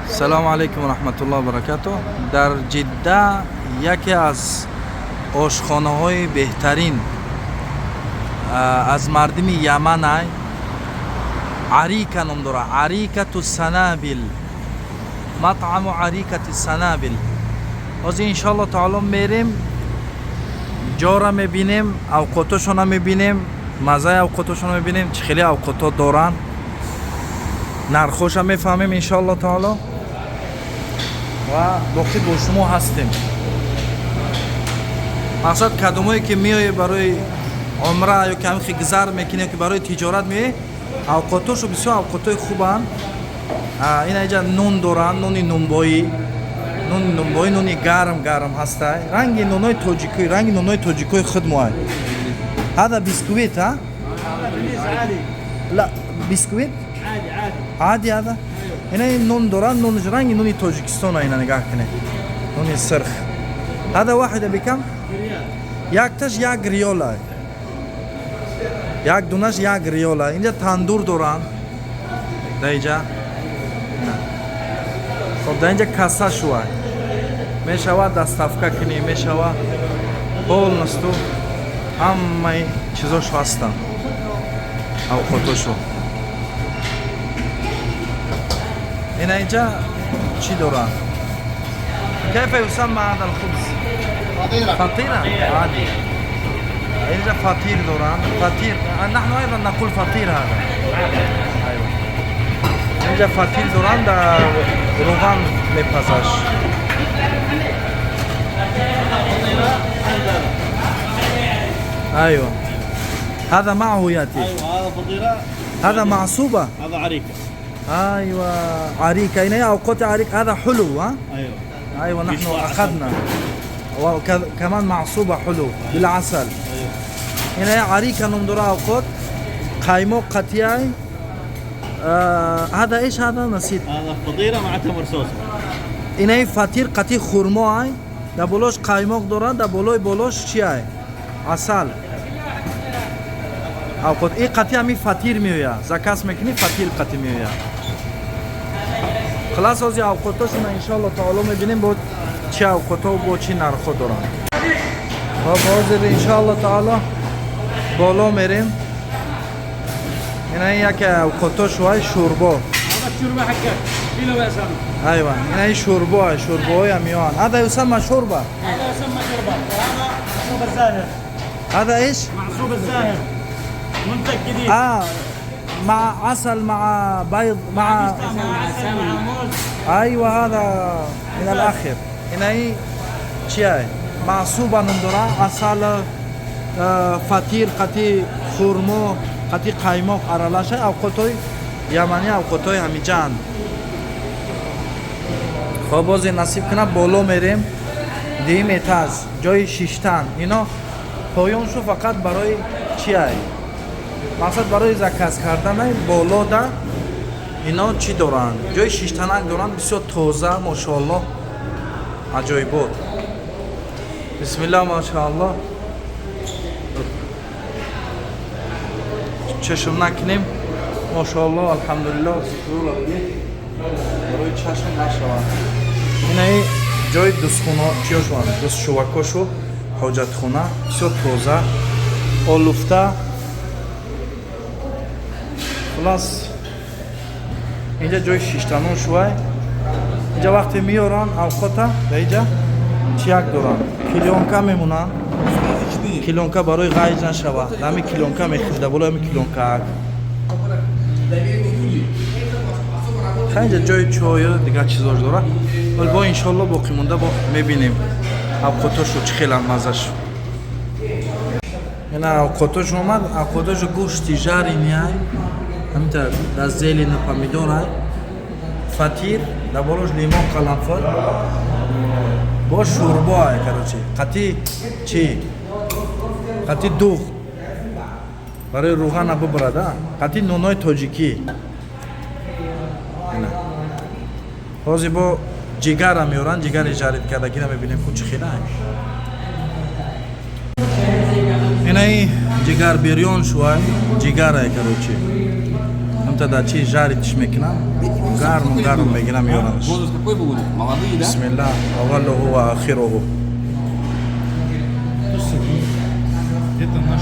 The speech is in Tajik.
Салому алайкум раҳматуллоҳ баракату. Дар Ҷидда яке аз ошхонаҳои беҳтарин аз мардими Яманай Арика ном дорад. Арикату Санабил, матъаму Арикати Санабил. Ҳозир иншоалло таоло мерем, ҷора мебинем, авқотошона мебинем, маззаи авқотошона мебинем, чӣ хеле авқотҳо доранд, нархоша мефаҳмем иншоалло таоло ва боқӣ бо шумо ҳастем. Мақсад, кадомое ки меоӣ барои умра ё ки ҳамин гузар мекунӣ, ё ки барои тиҷорат меоӣ, авқотошу бисёр авқотҳои хубанд. Ина иҷа нун доранд, нуни нунбоӣ, нуни нунбоӣ, нуни гарм гарм ҳастай, ранги нунои тоҷикои, ранги нунои тоҷикои худ моай. هذا بسكويت ها؟ لا، بسكويت عادي. هذا ина нун доранд, нун ранги нуни Тоҷикистона. Ина нигаҳ кунед, нуни сирх. هذا واحدة بكم؟ Якташ 1 риёла, як дунаш 1 риёла. Инҷа тандур доранд дар иҷа. Хоб, дар инҷа касса шувай, мешавад доставка кунӣ, мешава полностью, ҳамаи чизошу ҳастанд, авқотошу. Ина инҷа чӣ доранд? كيف يسمى هذا الخبز؟ فطيرة. فطيرة عادي. اینجا فطير دارن، فطير، نحن ايضا نقول فطير هذا. ايوه، اینجا فطير دارن، در روغن میپزش. ايوه، هذا معه ياتي. ايوه، هذا فطيرة. هذا معصوبة. هذا عريكة. ايوه، عريكة. هنا اوقات عريكة. هذا حلو ها؟ ايوه. ايوه، نحن بيشبع عسل. اخذنا وكمان معصوبة حلو بالعسل. ايوه. هنا عريكة ном дора авқот қаймоқ қатияй. هذا ايش هذا؟ نسيت. هذا فطيرة مع تمر صوص. Инаи фатир қати хурмо ай, дар болош қаймоқ дорад, дар болои болош чи ай? Асал. Авқот и қати ҳами фатир меояд, заказ мекунӣ, фатир қати меояд. Хулас, ҳозир авқотошона иншоалло таоло мебинем, бо чӣ авқотҳо, бо чӣ нархҳо доранд. Хоб, ҳозир иншоалло таоло боло мерем. Инаи яке авқотошу ай, шӯрбо. هذا الشوربة حقك كيلو يا سامي. Айва, инаи шӯрбо ай, шӯрбоҳои ҳамиёан. هذا يسمى شوربة. هذا يسمى شوربة، وهذا معصوب الزاهر. هذا ايش؟ معصوب الزاهر، منتج جديد. اه، مع عسل، مع بيض، مع مع عسل، مع موز. ايوه، هذا من الاخر. инаи чия؟ Маъсуба ном дора. Асал, фатир қати хурмо, қати қаймоқ аралаша. Авқотҳои яманӣ, авқотҳои ҳамиҷаанд. Хоб, бозе насиб кунад, боло мерем, дуюм этаж, ҷои шиштан. Ино поёншу фақат барои чиай? Мақсад, барои заказ карданай. Болода ино чӣ доранд? Ҷои шиштанак доранд, бисёр тоза, мошоалло, аҷоибот. Бисмилла, машаалло, чашм накунем. Мошоалло, алҳамдулилло, зикрула барои чашм нашавад. Инаи ҷои дустхуно чиёшуанд, дустшувакошу, ҳоҷатхона бисёр тоза, олуфта. Хулас, инҷа ҷои шиштанон шувай. Инҷа вақте меёранд авқота, да инҷа чияк доранд, клеёнка мемонанд, клеёнка барои ғайж нашавад. Ҳами клеёнка мехӯрда, болои ҳами клеёнкаак. Инҷа ҷои чою дигар чизош дорад. Вале бо иншоалло боқӣ монда бо мебинем авқотошу чӣ хеланд, маззаш. Ина авқотош омад. Авқотошу гӯшти жареный ай, ҳаминта дар зелени помидор ай, фатир, дар болош лимон, қаламфур, бо шӯрбо ай. Короче, қати чӣ? Қати дуғ барои рӯғана бубарад, а қати нунои тоҷикӣ. Ина ҳозир бо ҷигара меоранд, ҷигари жарить кардагина мебинем ку чӣ хела. Инаи ҷигар бирён шувай, ҷигарай, короче. Гуфта дар чи жарить мекунам, гарму гарм мегирам, меёранаш. Возраст какой был у них? Молодые, да? Бисмиллах аввалуҳу ва ахируҳу. Это наш.